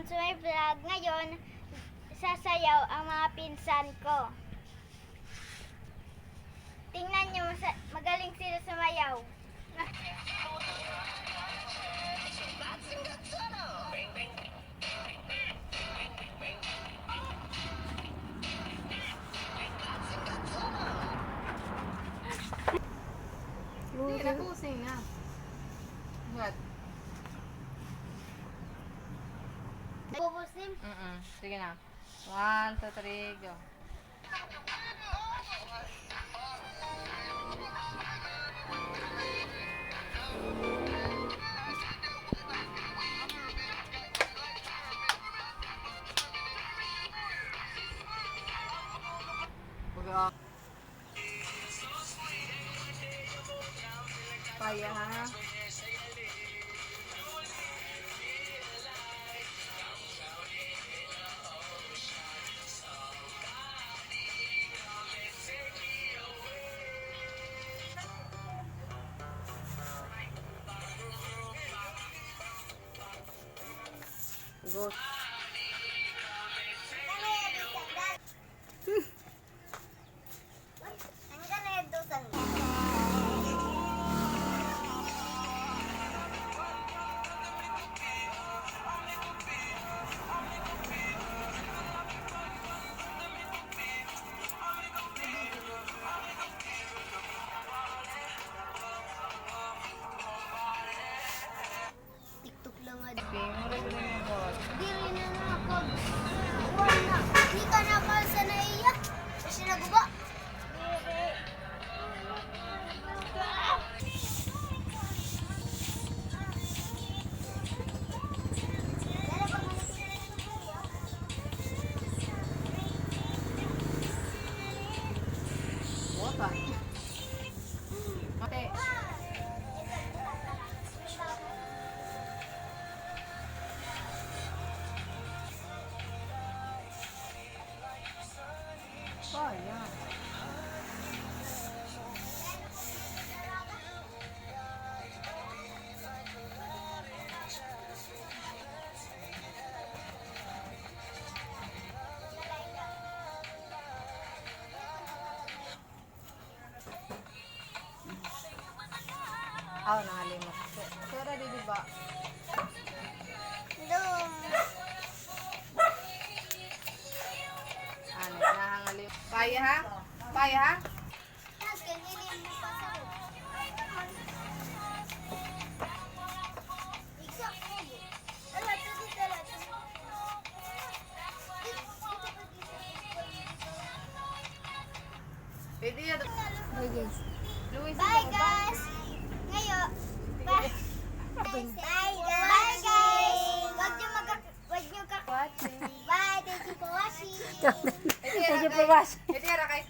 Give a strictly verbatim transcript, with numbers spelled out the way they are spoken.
Sa may vlog ngayon, sasayaw ang mga pinsan ko. Tingnan niyo, masa-, magaling sila sumayaw. Sige na, pusing na. What? Nagpupuslim? Mm-mm. Sige na. One, two, three, go. Paya, ha? Go. TikTok lang nga. Diri na na ako. Wala. Di ka na pa sa naiya. Kasi naguba. Wata. Mate. Sayang. Aw, nangalimot. Su-, sura di, di ba? Dum. Ano, nangalimot. Paya, ha? Paya, ha? Pwede yan. Bye, guys. Bye, guys. Ngayon. Bye. Bye, guys. Bye, guys. Huwag niyo mag-, huwag niyo ka- Watching. Bye. Thank you for watching. Thank you for watching. Ito yan, guys.